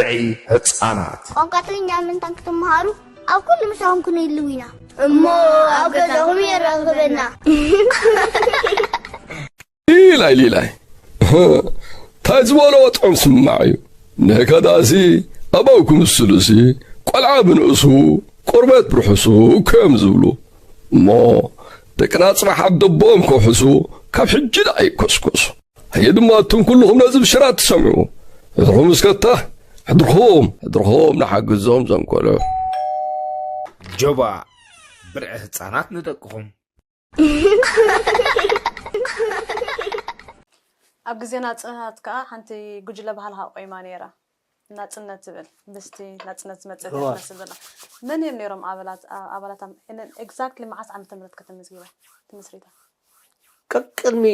ብርዒ ህጻናት። ቋንቋ ትግርኛ ምንታን ክትመሃሩ ኣብ ኩሉ ምሳኹም ክንህልው ኢና። እሞ ኣብ ገዛኹም የራኽበና። ሊላይ ሊላይ እንታይ ዝበሎ ጥዑም ስማዕ እዩ። ነከዳሲ ኣባው ክምስሉሲ ቆልዓ ብንእሱ ቆርበት ብርሑሱ እኮ እዮም ዝብሉ። እሞ ደቅና ጽባሕ ኣብ ደቦኦም ከውሕሱ ካብ ሕጂ ደኣ ይኮስኮሱ። ኣየ ድማ እቱም ኩልኹም ነዚ ብሽራት ትሰምዑ ሕድርኹም እስከታ ሕድርኹም ሕድርኹም ንሓግዞም ዘንኮሎ ጆባ ብርዒ ህፃናት ንደቅኹም ኣብ ግዜ ናጽነት ከኣ ሓንቲ ጉጅለ ባህልኻ ቆይማ ነይራ። ናጽነት ትብል ምስቲ ናጽነት ዝመጽእ እዋ። ትመስል ዘላ። መን እዮም ነይሮም ኣባላት ኣባላት ኤግዛክትሊ መዓስ ዓመተ ምህረት ከተመዝጊባ ተመስሪታ? ቀቅድሚ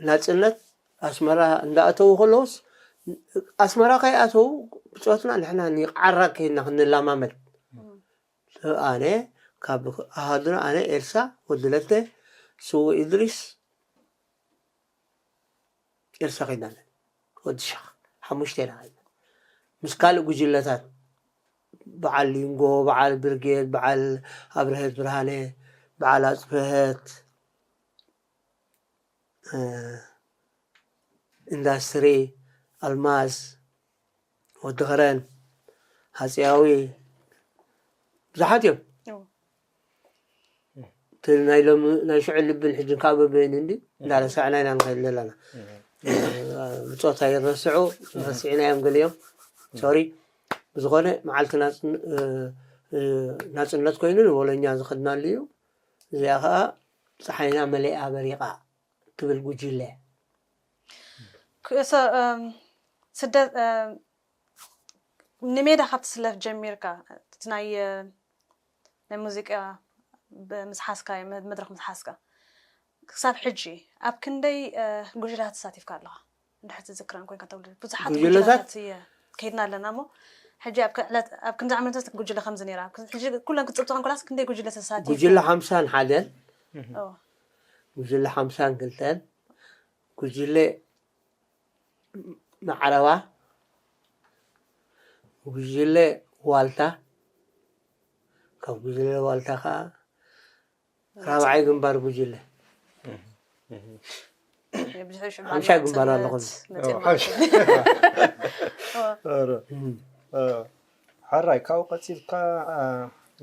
ናጽነት ኣስመራ እንዳኣተዉ ከለውስ ኣስመራ ከይኣተዉ ብጾትና ንሕና ንዓራ ከይድና ክንላማመድ ኣነ ካብ ኣሃዱና ኣነ ኤልሳ ወዲ ለተ ስዉ ኢድሪስ ኤልሳ ከይድና ወዲ ሸኽ ሓሙሽተ ኢና ከይድና ምስ ካልእ ጉጅለታት በዓል ሊንጎ በዓል ብርጌድ በዓል ኣብርሀት ብርሃነ በዓል ኣፅፍሀት ኢንዳስትሪ ኣልማዝ ወዲ ኸረን ሃፀያዊ ብዙሓት እዮም እቲ ናይ ሎም ናይ ሽዑ ልብን ሕጅን ከዓ በበይኑ እንዲ እንዳረሳዕና ኢና ንኸይድ ዘለና ብፆታ ይረስዑ ረስዕና እዮም ገሊኦም ሶሪ ብዝኾነ መዓልቲ ናፅነት ኮይኑ ንቦሎኛ ዝኸድናሉ እዩ እዚኣ ከዓ ፀሓይና መሊኣ በሪቓ ትብል ጉጅለ ስደት ንሜዳ ካብ ትስለፍ ጀሚርካ እቲ ናይ ናይ ሙዚቃ ምስ ሓዝካ መድረክ ምስ ሓዝካ ክሳብ ሕጂ ኣብ ክንደይ ጉጅላት ተሳቲፍካ ኣለኻ? እንድሕር ትዝክረን ኮይንካ ተውልድ ብዙሓት ጉጅለታት እየ ከይድና ኣለና እሞ ሕጂ ኣብ ክንዲ ዓመታት ጉጅለ ከምዚ ነይራ ሕጂ ኩለን ክፅብፅኸን ኮላስ ክንደይ ጉጅለ ተሳቲፍ ጉጅለ ሓምሳን ሓደን ጉጅለ ሓምሳን ክልተን ጉጅለ መዓረባ ጉጅለ ዋልታ ካብ ጉጅለ ዋልታ ከዓ ራብዓይ ግንባር ጉጅለ ሓምሻይ ግንባር ኣለኹ ሓራይ ካብኡ ቀፂልካ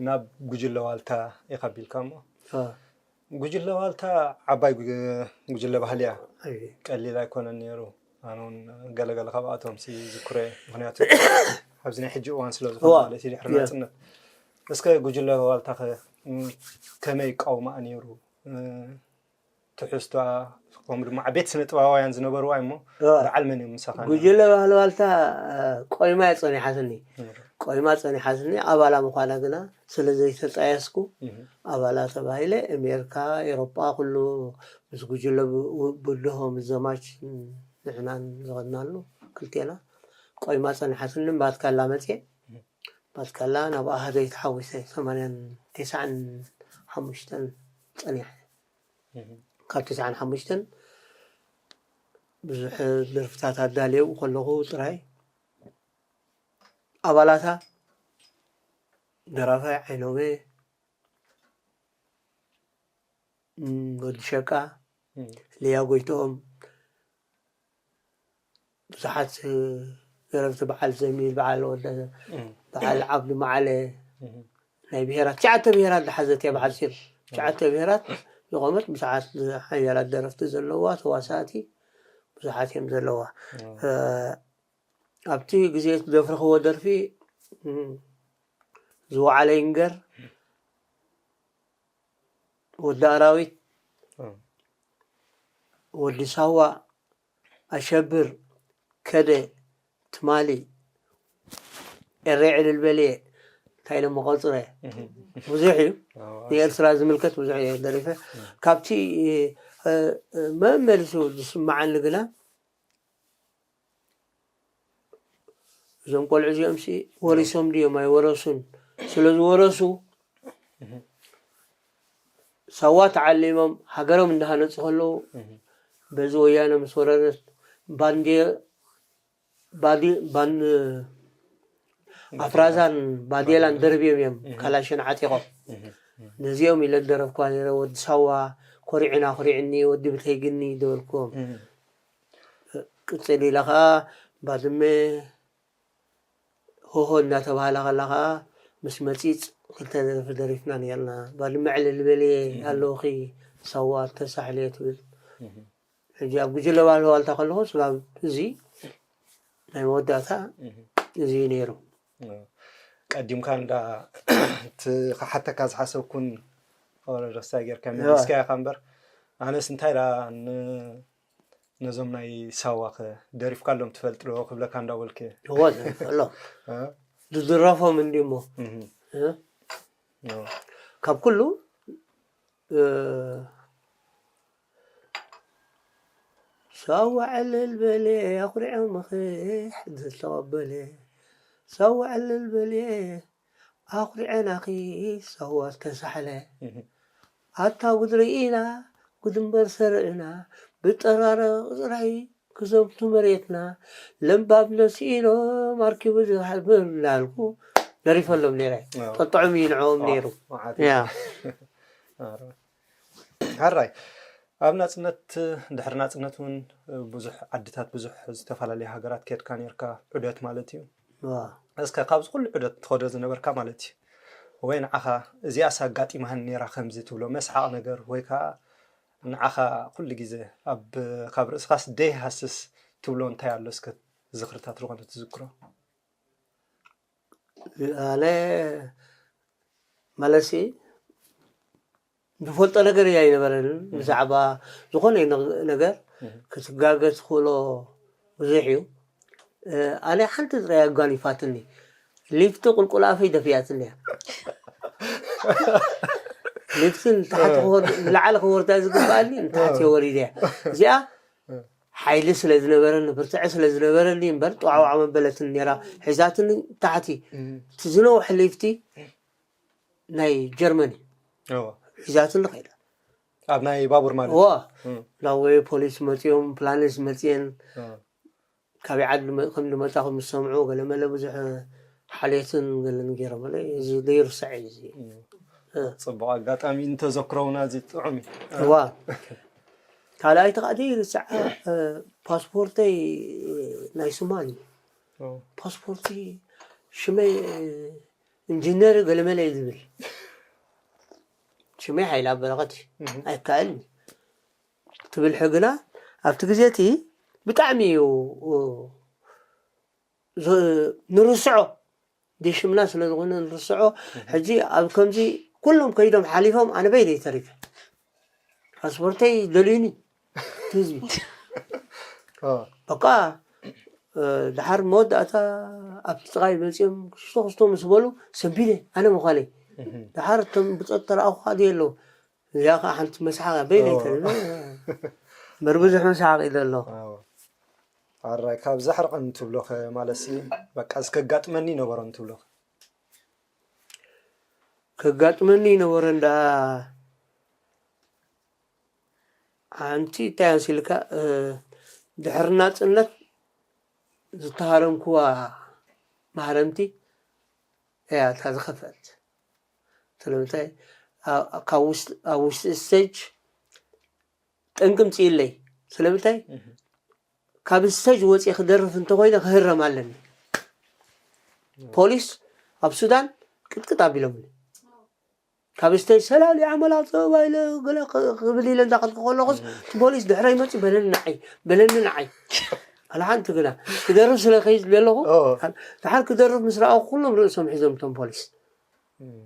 ናብ ጉጅለ ዋልታ ኢኻ ቢልካ እሞ ጉጅለ ዋልታ ዓባይ ጉጅለ ባህሊ እያ ቀሊል ኣይኮነን ነይሩ ኣነ እውን ገለገለ ካብኣቶም ዝክረ ምክንያቱ ኣብዚ ናይ ሕጂ እዋን ስለ ዝኾነ ማለት እዩ ድሕሪ ናፅነት እስከ ጉጅለ ዋልታ ከ ከመይ ይቃውማኣ ነይሩ ትሕዝቶኣ ከምኡ ድማ ዓበይቲ ስነ ጥበባውያን ዝነበርዋ እሞ በዓል መን እዮም ምሳኻ ጉጅለ ባህሊ ዋልታ ቆይማ እያ ፀኒሓትኒ ቆይማ ፀኒሓትኒ ኣባላ ምኳና ግና ስለ ዘይተጣየስኩ ኣባላ ተባሂለ ኣሜሪካ ኤሮጳ ኩሉ ምስ ጉጅለ ብድሆ ምስ ዘማች ንሕናን ዝኸድናሉ ክልቴና ቆይማ ፀኒሓትኒ ባትካላ መፅየ ባትካላ ናብ ኣሃደይ ተሓዊሰ ሰማንያን ተስዓን ሓሙሽተን ፀኒሐ ካብ ተስዓን ሓሙሽተን ብዙሕ ደርፍታት ኣዳልየው ከለኹ ጥራይ ኣባላታ ደራፋይ ዓይኖመ ወዲ ሸቃ ልያ ጎይትኦም ብዙሓት ደረፍቲ በዓል ዘሚል በዓል ወደ በዓል ዓብዱ መዓለ ናይ ብሄራት ትሽዓተ ብሄራት ዝሓዘት እያ ብሓፂር ትሽዓተ ብሄራት ዝቆመት ብዙሓት ሓያላት ደረፍቲ ዘለዋ ተዋሳእቲ ብዙሓት እዮም ዘለዋ ኣብቲ ግዜ ዝደፍረኽዎ ደርፊ ዝወዓለ ይንገር ወዲ ኣራዊት ወዲ ሳዋ ኣሸብር ከደ ትማሊ ኤረ ዕልል በልየ እንታይ ኢለ መቆፅረ ብዙሕ እዩ ንኤርትራ ዝምልከት ብዙሕ እየ ደሪፈ ካብቲ መመልሱ ዝስማዓኒ ግና እዞም ቆልዑ እዚኦም ሲ ወሪሶም ድዮም ኣይወረሱን ስለ ዝወረሱ ሳዋ ተዓሊሞም ሃገሮም እንዳሃነፁ ከለዉ በዚ ወያነ ምስ ወረረት ባንዴ ባዲ ባን ኣፍራዛን ባዴላን ደርብዮም እዮም ካላሽን ዓጢቖም። ነዚኦም ኢለ ደረፍኳ ነይረ። ወዲ ሳዋ ኮሪዕና ኮሪዕኒ፣ ወዲ ብተይ ግኒ ደበልኩዎም። ቅጽል ኢለ ኸዓ ባድመ ሆሆ እናተባህላ ከላ ኸዓ ምስ መጺጽ ክልተ ደርፊ ደሪፍና ነርና። ባድመ ዕልል በልየ ኣለውኺ ሳዋ ተሳሕልየ ትብል። ሕጂ ኣብ ጉጅለ ባህሊ ዋልታ ከለኹ ስጋብ እዚ ናይ መወዳእታ እዚ እዩ ነይሩ። ቀዲምካ እንዳ እቲ ክሓተካ ዝሓሰብኩን ረሳይ ጌርካ መሊስካያ ኢኻ እምበር፣ ኣነስ እንታይ ደኣ ን- ነዞም ናይ ሳዋ ከ ደሪፍካሎም ትፈልጥ ዶ ክብለካ እንዳበልክ እየ። እወ ኣሎ ዝድረፎም እንዲ እሞ ካብ ኩሉ ሳዋ ዕልል በለ ኣኹሪዖምኺ ሕድሪ ተቐበለ። ሳዋ ዕልል በለ ኣኹሪዐናኺ ሳዋ ዝተሳሕለ። ኣታ ጉድ ርኢና ጉድ እምበር ሰሪዕና ብጠራረቕ ጥራይ ክዘምቱ መሬትና ለምባብ ነስኢኖም ኣርኪቡ ዝሓብር እንዳልኩ ደሪፈሎም ነይረ። ጠጥዑም እዩ ንዕኦም ነይሩ። ያ ሕራይ ኣብ ናፅነት ድሕሪ ናፅነት እውን ብዙሕ ዓድታት ብዙሕ ዝተፈላለዩ ሃገራት ከድካ ነርካ ዑደት ማለት እዩ። እስከ ካብዚ ኩሉ ዑደት ትኸዶ ዝነበርካ ማለት እዩ ወይ ንዓኻ እዚኣስ ኣጋጢማህን ነራ ከምዚ ትብሎ መስሓቕ ነገር ወይ ከዓ ንዓኻ ኩሉ ግዜ ኣብ ካብ ርእስኻስ ደይሃስስ ትብሎ እንታይ ኣሎ እስከ ዝኽርታት ዝኾነ ትዝክሮ? ኣነ መለሲ ዝፈልጦ ነገር እያ ኣይነበረን። ብዛዕባ ዝኾነ ነገር ክትጋገ ትኽእሎ ብዙሕ እዩ። ኣነ ሓንቲ ጥራይ ኣጓኒፋትኒ። ሊፍቲ ቁልቁል ኣፈይ ደፊያትኒ እያ። ሊፍቲ ንታሕቲ ንላዕሊ ክወርዳ ዝግባኣኒ ንታሕቲ ወሪደ እያ። እዚኣ ሓይሊ ስለ ዝነበረኒ ብርትዐ ስለ ዝነበረኒ እምበር ጠዋዕዋዕ መበለትን ነራ ሒዛትኒ ታሕቲ እቲ ዝነውሕ ሊፍቲ ናይ ጀርመኒ ሒዛትኒ ከይዳ ኣብ ናይ ባቡር ማለት ዋ ናወይ ፖሊስ መፅኦም ፕላንስ መፅየን ካበይ ዓዲ ከም ዝመፃኹም ዝሰምዑ ገለመለ ብዙሕ ሓልዮትን ገለን ገይሮም እዚ ዘይርሳዕ እዩ እዚ ፅቡቅ ኣጋጣሚ እንተዘክረውና እዚ ጥዑም እዩ ዋ ካልኣይቲ ከዓ ዘይርሳዕ ፓስፖርተይ ናይ ሱማል እዩ ፓስፖርተይ ሽመይ ኢንጂነር ገለመለ እዩ ዝብል ሽመይ ሓይላ በረኸት እዩ ኣይካኣልን ትብል ሕግና ኣብቲ ግዜ እቲ ብጣዕሚ እዩ ንርስዖ ሽምና ስለ ዝኾነ ንርስዖ ሕጂ ኣብ ከምዚ ኩሎም ከይዶም ሓሊፎም ኣነ በይነይ ተሪፈ ፓስፖርተይ ደልዩኒ ህዝቢ በቃ ድሓር መወዳእታ ኣብቲ ጥቓይ መፂኦም ክስቶ ክስቶ ምስ በሉ ሰንቢደ ኣነ ምዃነይ ድሓር እቶም ብፀጥታ ረኣኹ ከዓ ኣለዉ እዚኣ ከዓ ሓንቲ መስሓቕ በይነይ ተሪፈ እምበር ብዙሕ መስሓቕ እዩ ዘሎ ኣራይ ካብ ዘሕርቐን ትብሎ ኸ ማለት ሲ በቃ እዚ ከጋጥመኒ ይነበሮን ትብሎ ከጋጥመኒ ይነበረ እንዳ ሓንቲ እንታይ ኣንሲልካ ድሕሪ ናፅነት ዝተሃረምክዋ ማህረምቲ እያ እታ ዝኸፍአት ስለምንታይ ኣብ ውሽጢ ስቴጅ ጠንቂ ምፅኢለይ ስለምንታይ ካብ ስቴጅ ወፂ ክደርፍ እንተኮይነ ክህረም ኣለኒ ፖሊስ ኣብ ሱዳን ቅጥቅጥ ኣቢሎምኒ ካብ ስቴጅ ሰላሊ ዓመላ ፀባ ኢለ ገለ ክብል ኢለ እንዳኸድኩ ከለኹስ እቲ ፖሊስ ድሕረይ መፂ በለኒ ንዓይ በለኒ ንዓይ ኣለ ሓንቲ ግና ክደርፍ ስለ ከይድ ኣለኹ ድሓር ክደርፍ ምስ ረኣኹ ኩሎም ርእሶም ሒዞም እቶም ፖሊስ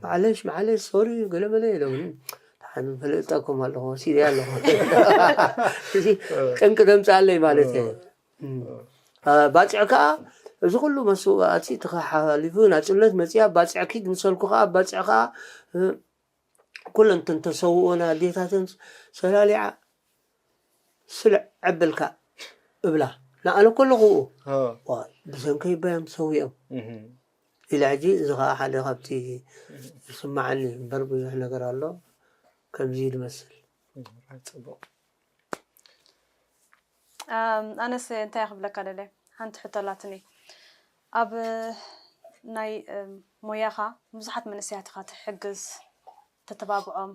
ማዓለሽ ማዓለሽ ሶሪ ገለመለ ኢሎምኒ ድሓር ፈለጠኩም ኣለኹ ወሲደ ኣለኹ እዚ ጠንቂ ደምፅኣለይ ማለት እየ ባፅዕ ከዓ እዚ ኩሉ መስዋእቲ ተሓሊፉ ናፅነት መፅያ ባፅዕ ኪድ ምሰልኩ ከዓ ባፅዕ ከዓ ኩለን ተን ተሰውኦን ኣዴታተን ሰላሊዓ ስልዕ ዕብልካ እብላ ንኣነ ከለኹ ብሰንከይ ባዮም ሰዊኦም ኢለ ሕጂ እዚ ከዓ ሓደ ካብቲ ዝስማዓኒ እምበር ብዙሕ ነገር ኣሎ ከምዚ ዝመስል ፅቡቅ ኣነስ እንታይ ክብለካ ደለ ሓንቲ ሕቶ ኣላትኒ። ኣብ ናይ ሞያኻ ብዙሓት መንእሰያት ኢኻ ትሕግዝ፣ ተተባብዖም፣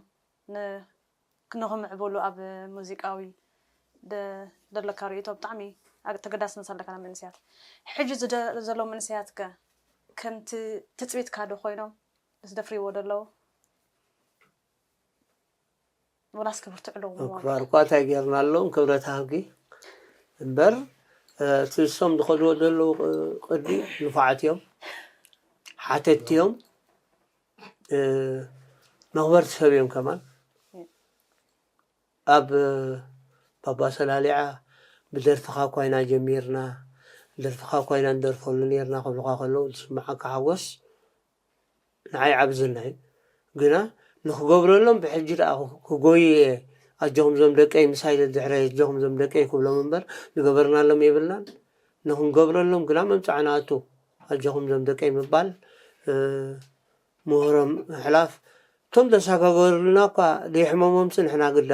ንኽምዕብሉ ኣብ ሙዚቃዊ ዘለካ ርእይቶ ብጣዕሚ ተገዳስነት ኣለካ ናብ መንእሰያት። ሕጂ ዘለዉ መንእሰያትከ ከምቲ ትፅቢትካ ዶ ኮይኖም ዝደፍርዎ ዘለዉ? ወላስ ክብርትዑ ኣለዎም? ክባር እኳ እንታይ ጌርና ኣለዎም ክብረት ሃብኪ እምበር፣ እቲ እሶም ዝኸድዎ ዘለዉ ቅዲ ንፉዓት እዮም፣ ሓተትቲ እዮም፣ መኽበርቲ ሰብ እዮም ከማን። ኣብ ባባ ሰላሊዓ ብደርፍኻ እኳ ኢና ጀሚርና፣ ደርፍኻ እኳ ኢና ንደርፈሉ ኔርና ክብሉኻ ከለዉ ዝስምዓካ ሓጎስ ንዓይ ዓቢ ዝና እዩ። ግና ንኽገብረሎም ብሕጂ ደኣ ክጎዩ እየ፣ ኣጆኹም ዞም ደቀይ ምሳይ ደድሕረይ ኣጆኹም ዞም ደቀይ ክብሎም እምበር ዝገበርናሎም የብልናን። ንኽንገብረሎም ግና መምጻዕና ኣቱ ኣጆኹም ዞም ደቀይ ምባል፣ ምህሮም ምሕላፍ። እቶም ዘሳጋገሩልና እኳ ዘይሕመሞምሲ ንሕና ግዳ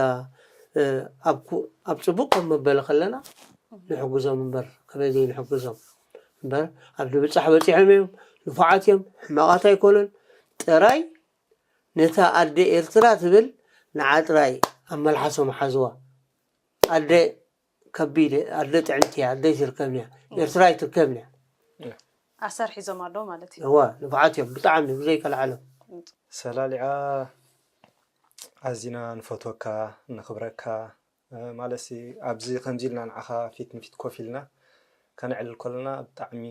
ኣብ ጽቡቕ ከም መበለ ከለና ንሕግዞም እምበር ከመይ ዘይንሕግዞም እምበር ኣብ ድብጻሕ በጺሖም እዮም። ንፉዓት እዮም፣ ሕማቓት ኣይኮኑን። ጥራይ ነታ ኣደ ኤርትራ ትብል ንዓ ጥራይ ኣብ መልሓሶም ሓዝዋ። ኣደ ከቢድ ኣደ ጥዕምቲ እያ፣ ኣደ ትርከብንያ፣ ኤርትራ ኣይትርከብንያ። ኣሰር ሒዞም ኣለዉ ማለት እዩ። እዋ ንፉዓት እዮም ብጣዕሚ ብዘይከልዓሎም። ሰላሊዓ ኣዚና ንፈትወካ ንኽብረካ። ማለትሲ ኣብዚ ከምዚ ኢልና ንዓኻ ፊት ንፊት ኮፍ ኢልና ከነዕልል ከለና ብጣዕሚ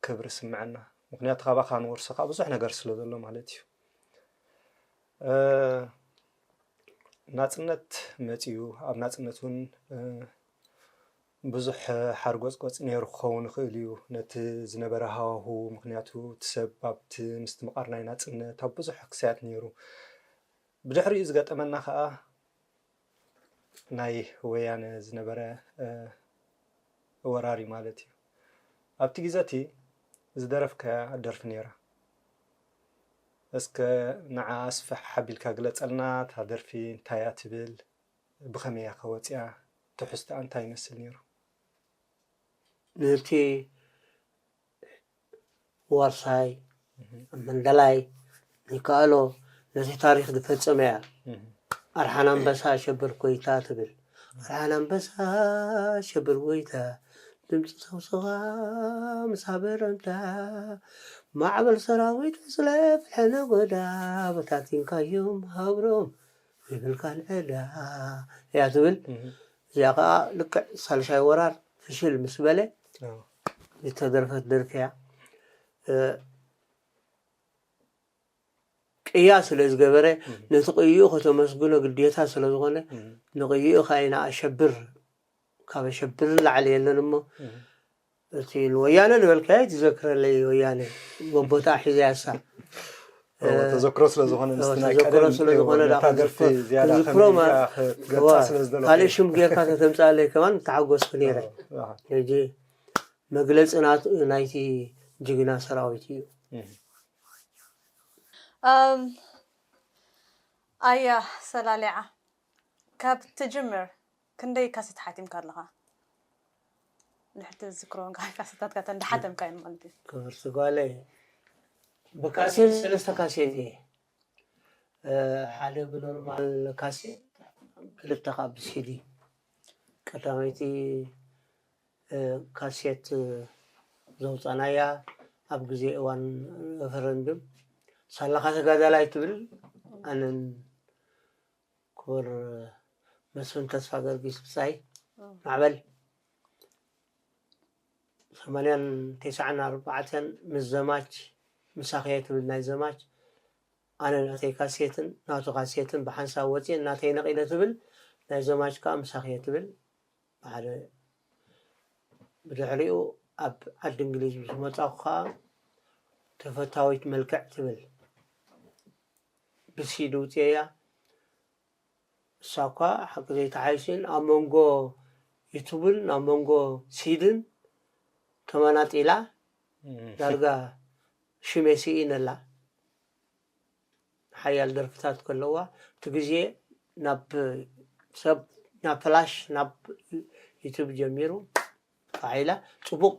ክብሪ ስምዐና። ምኽንያቱ ካባኻ ንወርሶ ከዓ ብዙሕ ነገር ስለ ዘሎ ማለት እዩ። ናፅነት መፂኡ ኣብ ናፅነት እውን ብዙሕ ሓርጎፅጎፅ ነይሩ ክኸውን ይኽእል እዩ ነቲ ዝነበረ ሃዋሁ። ምኽንያቱ እቲ ሰብ ኣብቲ ምስትምቓር ናይ ናፅነት ኣብ ብዙሕ ክሳያት ነይሩ። ብድሕሪኡ ዝገጠመና ከዓ ናይ ወያነ ዝነበረ ወራር እዩ ማለት እዩ። ኣብቲ ግዜ እቲ ዝደረፍካያ ደርፊ ነይራ። እስከ ንዓ ኣስፍሕ ኣቢልካ ግለፀልና። እታ ደርፊ እንታይ እያ ትብል? ብኸመይ እያ ከ ወፂኣ? ትሕዝቶኣ እንታይ ይመስል ነይሩ? ነቲ ዋርሳይ፣ መንደላይ፣ ይከኣሎ ነቲ ታሪኽ ዝፈጸመ እያ። ኣርሓን ኣንበሳ ሸብር ኮይታ ትብል። ኣርሓን ኣንበሳ ሸብር ጎይታ፣ ድምፂ ሰውሰኻ ምስ ሃበረምታ፣ ማዕበል ሰራዊት ስለ ፍልሐ ነጎዳ፣ በታቲንካዮም ሃብሮም ይብልካን ዕዳ እያ ትብል። እዚኣ ከዓ ልክዕ ሳልሻይ ወራር ፍሽል ምስ በለ ዝተደርፈት ደርፊ እያ። ቅያ ስለ ዝገበረ ነቲ ቅይኡ ከተመስግኖ ግዴታ ስለ ዝኾነ ንቅይኡ ከዓ ኢና ኣሸብር ካብ ኣሸብር ላዕሊ የለን እሞ እቲ ንወያነ ዝበልካዮ ትዘክረለይ ወያነ ጎቦታ ሒዘያሳ ተዘክሮ ስለ ዝኾነ ምስቲ ናይ ተዘክሮ ቀደም ስለ ዝኾነ ነታ ደርፊ ዝያዳ ክዝክሮ ከመይ ኢልካ ክትገልጻ እዋ፣ ስለ ዝደለኹ ካልእ ሽም ጌርካ ተተምፃለይ ከማን ተሓጎስኩ ነይረ። ሕጂ መግለፂ ናት- ናይቲ ጅግና ሰራዊት እዩ። እም፣ ኣያ ሰላሊዓ ካብ ትጅምር ክንደይ ካሴት ሓቲምካ ኣለኻ? ንሕቲ ዝክሮን ካሴታትካ ተን ድሓተምካ እዮም ማለት እዩ። ክብርቲ ጓለይ ብካሴት ሰለስተ ካሴት እየ። ሓደ ብኖርማል ካሴት ክልተ ካብ ብሲዲ ቀዳመይቲ ካሴት ዘውፃናያ ኣብ ግዜ እዋን ሬፈረንድም ሳላኻ ተጋዳላይ ትብል ኣነን ክቡር መስፍን ተስፋ ገርጊስ ብፃይ ማዕበል ሰማንያን ተስዓን ኣርባዕተን ምስ ዘማች ምሳኽየ ትብል ናይ ዘማች ኣነ ናተይ ካሴትን ናቱ ካሴትን ብሓንሳብ ወፅየ ናተይ ነቒለ ትብል ናይ ዘማች ከዓ ምሳኽየ ትብል ብሓደ ብድሕሪኡ ኣብ ዓዲ እንግሊዝ ምስ መፃኹ ከዓ ተፈታዊት መልክዕ ትብል ብሲዲ ውፅየያ እሳ እኳ ሓቂ ዘይተሓይሽን ኣብ መንጎ ዩቱብን ኣብ መንጎ ሲድን ተመናጢላ ዳርጋ ሽሜ ስኢነላ ሓያል ደርፍታት ከለዋ እቲ ግዜ ናብ ሰብ ናብ ፍላሽ ናብ ዩቱብ ጀሚሩ ፋዒላ ፅቡቕ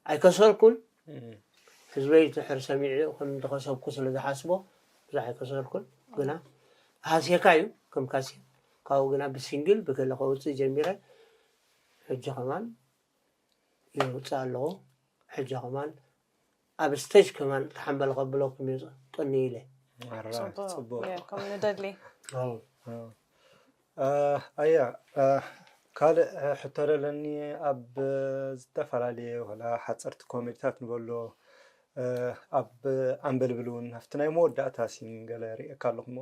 ኣይከሰርኩን። ህዝበይ ድሕር ሰሚዑ ከም እንደኸሰብኩ ስለ ዝሓስቦ ብዙሕ ኣይከሰርኩን። ግና ሃስየካ እዩ ከም ካሴት። ካብኡ ግና ብሲንግል ብገለ ከውፅእ ጀሚረ። ሕጂ ከማን ይውፅእ ኣለኹ። ሕጂ ከማን ኣብ ስቴጅ ከማን ተሓንበል ከብለኩም እዩ ቀኒ ኢለ። ኣያ ካልእ ሕቶ ደለኒ። ኣብ ዝተፈላለየ ወላ ሓፀርቲ ኮሜዲታት ንበሎ ኣብ ኣንበልብል እውን ኣብቲ ናይ መወዳእታ ሲን ገለ ርእየካ ኣለኹ እሞ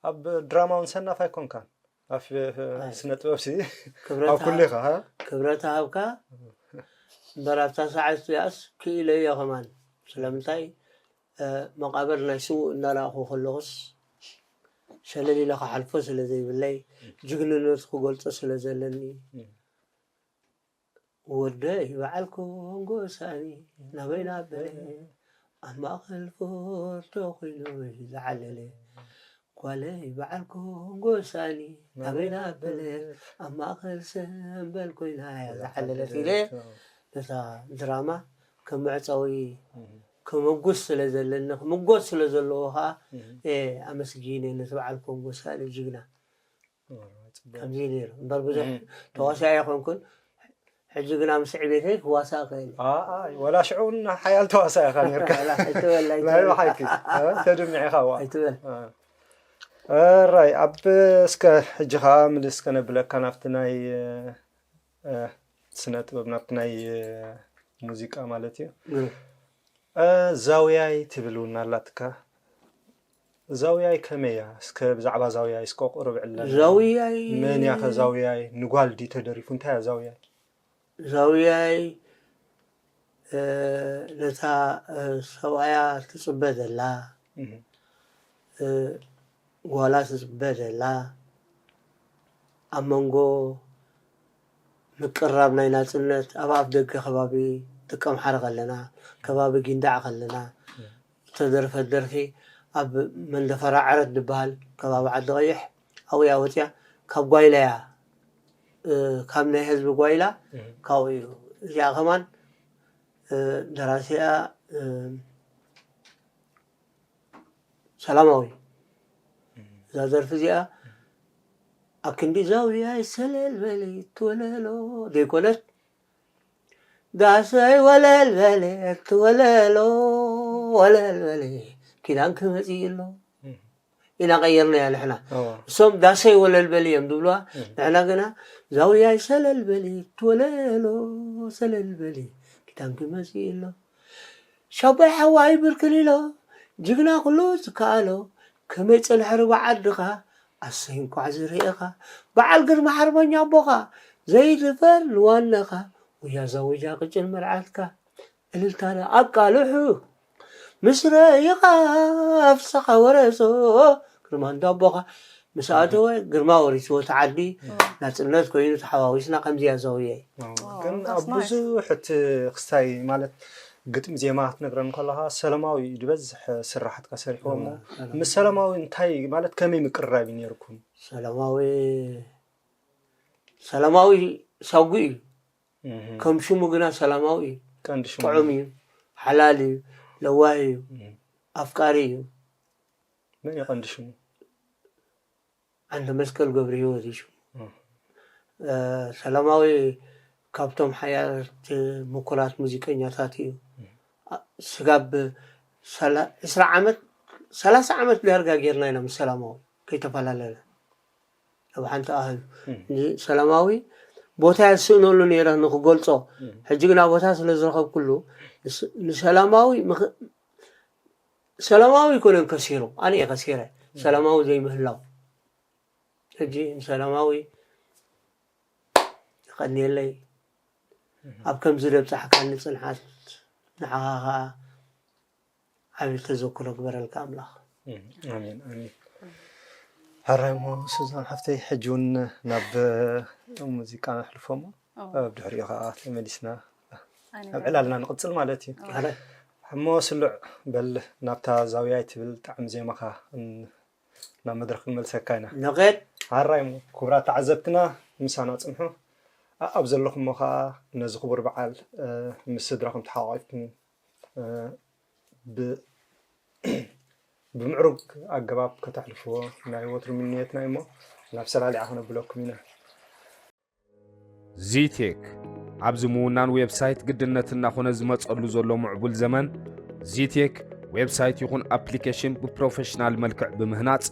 ኣብ ድራማ እውን ሰናፍ ኣይኮንካን ኣብ ስነ ጥበብ ሲ ኣብ ኩሉ ኢኻ። ክብረት ሃብካ እምበር ኣብታ ሰዓት እዚኣስ ክኢለ እዮ ከማን። ስለምንታይ መቃብር ናይ ስዉእ እናረኣኹ ከለኹስ ሸለል ኢለ ክሓልፎ ስለ ዘይብለይ ጅግንነቱ ክገልጾ ስለ ዘለኒ። ወደይ በዓል ኮንጎ ሳኒ ናበይ ናበለ ኣብ ማእኸል ፎቶ ኮይኑ ዝዓለለ። ጓለይ በዓል ኮንጎ ሳኒ ናበይ ናበለ ኣብ ማእኸል ሰምበል ኮይና እያ ዝዓለለት ኢለ ነታ ድራማ ከም መዕጸዊ ክምጉስ ስለ ዘለኒ ክምጎስ ስለ ዘለዎ ከዓ ኣመስጊነ ነቲ በዓል ኮንጎ ሳኒ ጅግና። ከምዚ ነይሩ እምበር ብዙሕ ተዋሳኢ ኣይኮንኩን። ሕጂ ግና ምስ ዕቤተይ ክዋሳእ እኽእል። ወላ ሽዑ እውን ሓያል ተዋሳኢ ኢኻ ነርካ። ናይ ብሓቂ ተድምዕ ኢኻ። ዋ ኣይትበል። ራይ ኣብ እስከ ሕጂ ከዓ ምልስ ከነብለካ ናብቲ ናይ ስነ ጥበብ ናብቲ ናይ ሙዚቃ ማለት እዩ። ዛውያይ ትብል እውን ኣላትካ። ዛውያይ ከመይ እያ? እስከ ብዛዕባ ዛውያይ እስከ ቁርብ ዕለና። ዛውያይ መን እያ ከ ዛውያይ? ንጓል ድዩ ተደሪፉ? እንታይ እያ ዛውያይ? ዛውያይ ነታ ሰብኣያ ትፅበ ዘላ ጓላ ትፅበ ዘላ ኣብ መንጎ ምቅርራብ ናይ ናፅነት ኣብ ኣፍ ደገ ከባቢ ደቀምሓረ ከለና ከባቢ ጊንዳዕ ከለና ዝተደርፈት ደርፊ ኣብ መንደፈራ ዓረት ዝበሃል ከባቢ ዓዲ ቀይሕ ኣብኡ እያ ወፅያ። ካብ ጓይላ እያ ካብ ናይ ህዝቢ ጓይላ ካብኡ እዩ። እዚኣ ከማን ደራሲኣ ሰላማዊ እዛ ደርፊ እዚኣ ኣክንዲ ዛውያይ ሰለል በሊ ትወለሎ ዘይኮነት ዳሰይ ወለል በሊ ትወለሎ ወለል በሊ ኪዳን ክመፅእ ኣሎ ኢና ቀየርናያ ንሕና። እሶም ዳሰይ ወለል በሊ እዮም ዝብልዋ። ንሕና ግና ዛውያይ ሰለል በሊ ትወለሎ ሰለል በሊ ኪዳን ክመፅእ ኣሎ። ሻባይ ሓዋይ ብርክን ኢሎ ጅግና ኩሉ ዝከኣሎ ከመይ ፀንሐ ርባ ዓድኻ ኣሰይ እንኳዕ ዝርእኻ በዓል ግርማ ሓርበኛ ኣቦኻ ዘይድፈር ንዋነኻ ውያ ዛውጃ ቅጭን መርዓትካ እልልታና ኣቃልሑ ምስ ረኢኻ ፍሳኻ ወረሶ ግርማ እንዳቦኻ ምስ ኣተወ ግርማ ወሪስዎ እቲ ዓዲ ናፅነት ኮይኑ ተሓዋዊስና ከምዚ እያ ዘውየ። ግን ኣብ ብዙሕ እቲ ክስታይ ማለት ግጥሚ ዜማ ክትነግረን ከለኻ ሰለማዊ እዩ ዝበዝሕ ስራሓትካ ሰሪሕዎ እሞ ምስ ሰለማዊ እንታይ ማለት ከመይ ምቅርራብ እዩ ነይርኩም? ሰለማዊ ሰለማዊ ሳጉ እዩ ከም ሽሙ ግና ሰላማዊ እዩ። ቀንዲ ሽሙ ጥዑም እዩ፣ ሓላል እዩ፣ ለዋህ እዩ፣ ኣፍቃሪ እዩ። መን እዩ ቀንዲ ሽሙ? ዓንደ መስቀል ገብረ ህይወት እዩ ሽሙ። ሰላማዊ ካብቶም ሓያት ምኩራት ሙዚቀኛታት እዩ። ስጋብ ዕስራ ዓመት ሰላሳ ዓመት ዳርጋ ጌርና ኢና ምስ ሰላማዊ ከይተፈላለና። ኣብ ሓንቲ ኣህል ሰላማዊ ቦታ እየ ዝስእነሉ ነይረ ንክገልፆ ሕጂ ግና ቦታ ስለ ዝረኸብኩሉ ንሰላማዊ ሰላማዊ ኣይኮነን ከሲሩ ኣነ እየ ከሲረ ሰላማዊ ዘይምህላው ሕጂ ንሰላማዊ ይቀንየለይ ኣብ ከምዚ ደብፃሕካኒ ፅንሓት ንዓኻ ከዓ ዓብዪ ተዘክሮ ግበረልካ ኣምላኽ። ኣሜን ኣሜን። ሕራይ እሞ ሱዛን ሓፍተይ ሕጂ እውን ናብ ሙዚቃ ነሕልፎ እሞ ብድሕሪኡ ከዓ ተመሊስና ኣብ ዕላልና ንቕፅል ማለት እዩ። እሞ ስሉዕ በል ናብታ ዛውያይ ትብል ጣዕሚ ዜማኻ ናብ መድረኽ ክንመልሰካ ኢና። ነቐድ። ሓራይ እሞ ክቡራት ተዓዘብትና ምሳና ፅንሑ። ኣብ ዘለኹሞ ከዓ ነዚ ክቡር በዓል ምስ ስድራኹም ተሓቋቂፍኩም ብምዕሩግ ኣገባብ ከተሕልፍዎ ናይ ወትሩ ምንየትና እሞ ናብ ሰላሊዓ ክነብለኩም ኢና። ዚቴክ ኣብዚ ምውናን ዌብሳይት ግድነት እናኾነ ዝመፀሉ ዘሎ ምዕቡል ዘመን ዚቴክ ዌብሳይት ይኹን ኣፕሊኬሽን ብፕሮፌሽናል መልክዕ ብምህናፅ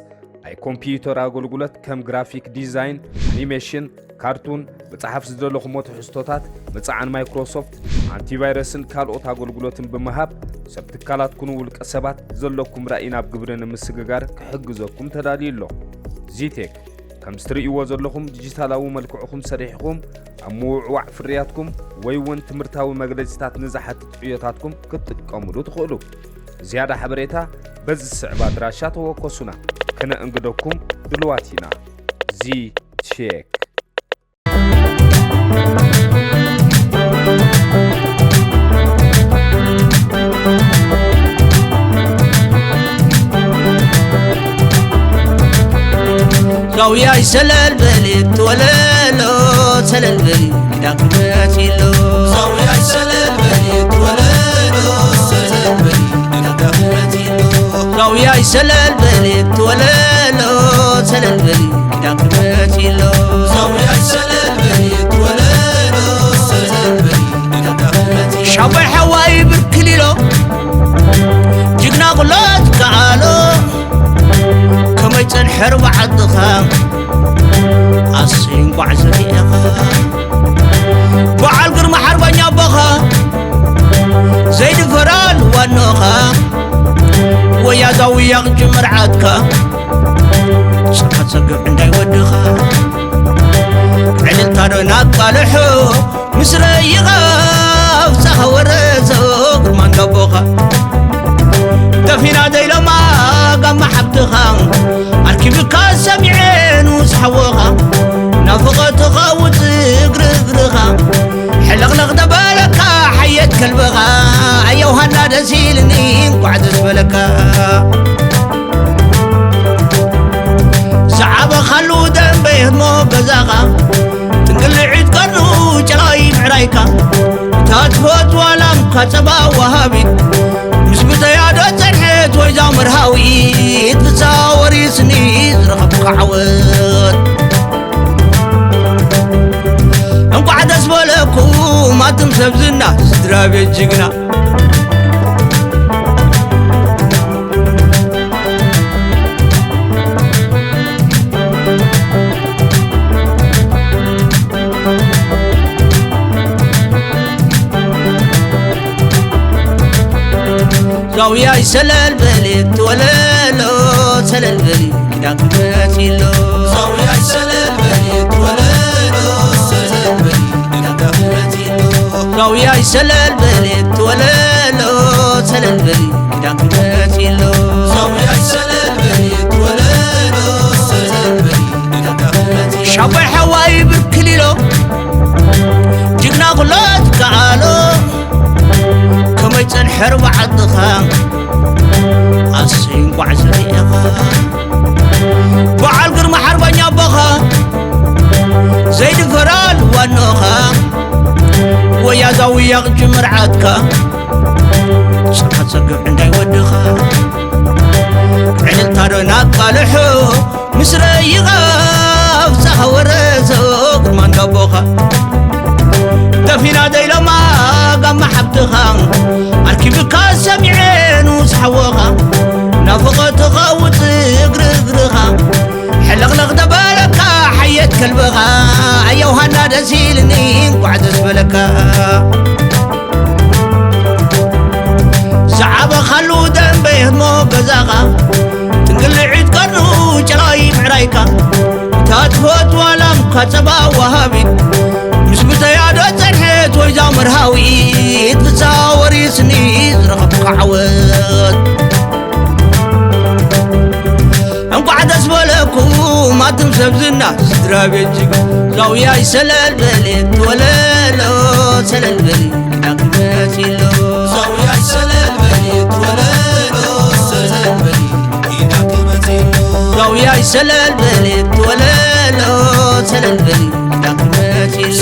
ናይ ኮምፒዩተር ኣገልግሎት ከም ግራፊክ ዲዛይን፣ ኣኒሜሽን፣ ካርቱን፣ መፅሓፍ ዝደለኹሞ ትሕዝቶታት ምፅዓን ማይክሮሶፍት፣ ኣንቲቫይረስን ካልኦት ኣገልግሎትን ብምሃብ ሰብ ትካላትኩን ውልቀ ሰባት ዘለኩም ራእይ ናብ ግብሪ ንምስግጋር ክሕግዘኩም ተዳልዩ ኣሎ። ዚቴክ ከምዚ ትርእይዎ ዘለኹም ዲጂታላዊ መልክዕኹም ሰሪሕኹም ኣብ ምውዕዋዕ ፍርያትኩም ወይ እውን ትምህርታዊ መግለጺታት ንዝሓትት ዕዮታትኩም ክትጥቀምሉ ትኽእሉ። ዝያዳ ሓበሬታ በዚ ዝስዕብ ኣድራሻ ተወከሱና፣ ከነእንግደኩም ድሉዋት ኢና። ዚ ቼክ። ዛውያይ ሰለል በሊ ትወለሎ ሰለል በሊ ኪዳን ክመት ኢሎ ዛውያይ ሰለል በሊ ትወለሎ ሰለል በሊ ኪዳን ክመት ኢሎ ዛውያይ ሰለል በሊ ትወለሎ ሰለል በሊ ኪዳን ክመት ኢሎ ዛውያይ ሰለል በሊ ትወለሎ ሰለል በሊ ኪዳን ክመት ኢሎ ሻባይ ሓዋይ ብርክሊሎ ጅግና ቁሎት ከኣሎ ከመይ ጸንሐ ርባዓትኻ ኣሰይ እንቋዕ ዝርኤኻ በዓል ግርማ ሓርበኛ ኣቦኻ ዘይድፈራል ዋኖኻ ወያዛዊ ያቕጂ መርዓትካ ጸጋ ጸግብ እንዳይ ወድኻ ዕልልታ ዶ ናቃልሖ ምስ ረይኻ ኣብዛኻ ወረሶ ግርማ እንዳቦኻ ደፊና ዘይሎማ ጋማ ሓብትኻ ኣርኪብካ ሰሚዐ ንስ ሓወኻ ናፍቐትኻ ውፅግርግርኻ ሕልኽልኽ ደበለካ ሓየት ከልብኻ ኣየውሃና ደስ ኢልኒ እንቋዕ ደስ በለካ ዝዓበኻሉ ደንበ ህድሞ ገዛኻ ትንቅልዒት ቀርኑ ጨላይ ምዕራይካ እታ ትፈትዋ ላምካ ጸባ ወሃቢት ምስ ብተያዶ ጸንሐት ወይዛ መርሃዊት ብዛ ወሪስኒ ዝረኸብካ ዓወት እንቋዕ ደስ በለኩም ኣቱም ሰብ ዝና ስድራ ቤት ጅግና ዛውያይ ሰለል በሊ ትወለሎ ሰለል በሊ ኪዳን ክመት ኢሎ ዛውያይ ሰለል በሊ ትወለሎ ሰለል በሊ ኪዳን ክመት ኢሎ ዛውያይ ሰለል በሊ ትወለሎ ሰለል በሊ ኪዳን ክመት ኢሎ ዛውያይ ሰለል በሊ ትወለሎ ሰለል በሊ ኪዳን ክመት ኢሎ ሻባይ ሓዋይ ብርክሊሎ ጅግና ኩሎ ትከኣሎ ከመይ ጸንሐ ርባዓትኻ ኣሰይ እንቋዕ ዝርኤኻ በዓል ግርማ ሓርበኛ ኣቦኻ ዘይድፈራል ዋኖኻ ወያዛዊ ያቕጂ መርዓትካ ጸጋ ጸግብ እንዳይ ወድኻ ዕልልታ ዶ ናቃልሖ ምስ ረይኻ ኣብዛኻ ወረሶ ግርማ እንዳቦኻ ደፊና ዘይሎማ ጋማ ሓብትኻ ኣርኪብካ ሰሚዐ ንስ ሓወኻ ናፍቐትኻ ውፅግርግርኻ ሕልኽልኽ ደበለካ ሓየት ከልብኻ ኣየውሃና ደስ ኢልኒ እንቋዕ ደስ በለካ ዝዓበኻሉ ደንበ ህድሞ ገዛኻ ትንግልዒት ቀርኑ ጨላይ ምዕራይካ እታ ትፈትዋ ላምካ ጸባ ወሃቢት ምስ ብተያዶ ጸንሐት ወይዛ መርሃዊት ብዛ ወሪስኒ ዝረኸብካ ዓወት እንቋዕ ደስ በለኩም ኣቱም ሰብ ዝና ስድራ ቤት ጅግ ዛውያይ ሰለል በሊ ትወለሎ ሰለል በሊ ኪዳን ክመት ኢሎ ዛውያይ ሰለል በሊ ትወለሎ ሰለል በሊ ኪዳን ክመት ኢሎ ዛውያይ ሰለል በሊ ትወለሎ ሰለል በሊ ኪዳን ክመት ኢሎ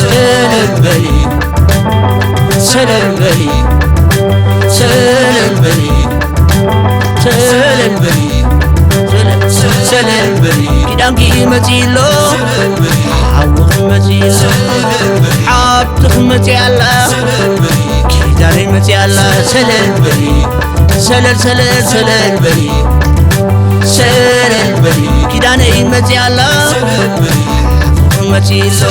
ሰለል በሊ፣ ሰለል በሊ፣ ሰለል በሊ፣ ሰለል፣ ሰለል በሊ። ኪዳንኪ መጺእሎ፣ ሓውኺ መጺእሎ፣ ሓብትኺ መጺኣላ፣ ኪዳነይ መጺኣላ። ሰለል በሊ፣ ሰለል፣ ሰለል፣ ሰለል በሊ፣ ሰለል በሊ። ኪዳነይ መጺኣላ፣ መጺሎ፣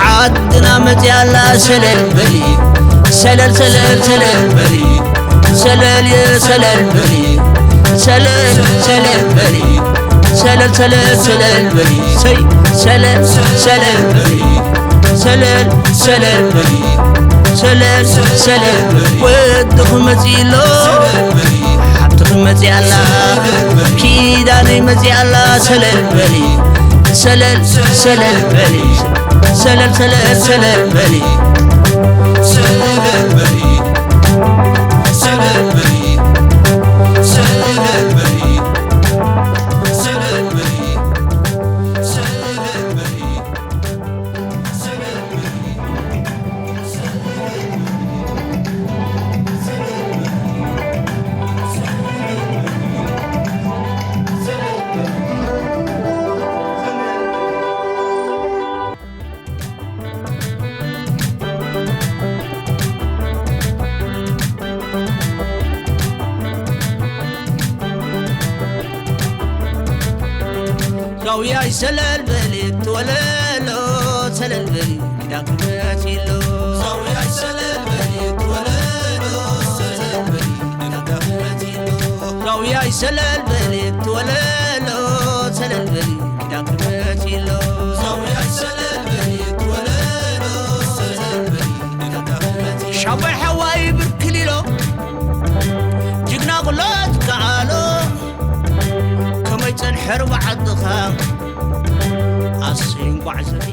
ዓድና መጺኣላ። ሰለል በሊ፣ ሰለል፣ ሰለል፣ ሰለል በሊ፣ ሰለል፣ ሰለል በሊ፣ ሰለል፣ ሰለል በሊ፣ ሰለል፣ ሰለል፣ ሰለል በሊ፣ ሰይ፣ ሰለል፣ ሰለል በሊ፣ ሰለል፣ ሰለል በሊ፣ ሰለል፣ ሰለል በሊ። ወድኺ መጺሎ፣ ሓብትኺ መጺኣላ፣ ኪዳነይ መጺኣላ። ሰለል በሊ፣ ሰለል፣ ሰለል በሊ፣ ሰለል፣ ሰለል፣ ሰለል በሊ፣ ሰለል በሊ፣ ሰለል በሊ፣ ሰለል በሊ፣ ሰለል በሊ፣ ሰለል በሊ። ሰውያይ ሰለል በሊ ትወለሎ፣ ሰለል በሊ ኪዳንኪ መጺሎ። ሰውያይ ሰለል በሊ ትወለሎ፣ ሰለል በሊ ኪዳንኪ መጺሎ። ሰውያይ ሰለል በሊ ትወለሎ፣ ሰለል በሊ ኪዳንኪ መጺሎ። ሰውያይ ሰለል በሊ ትወለሎ፣ ሰለል በሊ ኪዳንኪ መጺሎ። ሻባይ ሓዋይ ብርክሊሎ፣ ጅግና ቁሎት ከኣሎ፣ ከመይ ጸንሐ ርባ ዓድኻ፣ ኣሰይ እንቋዕ ዘ-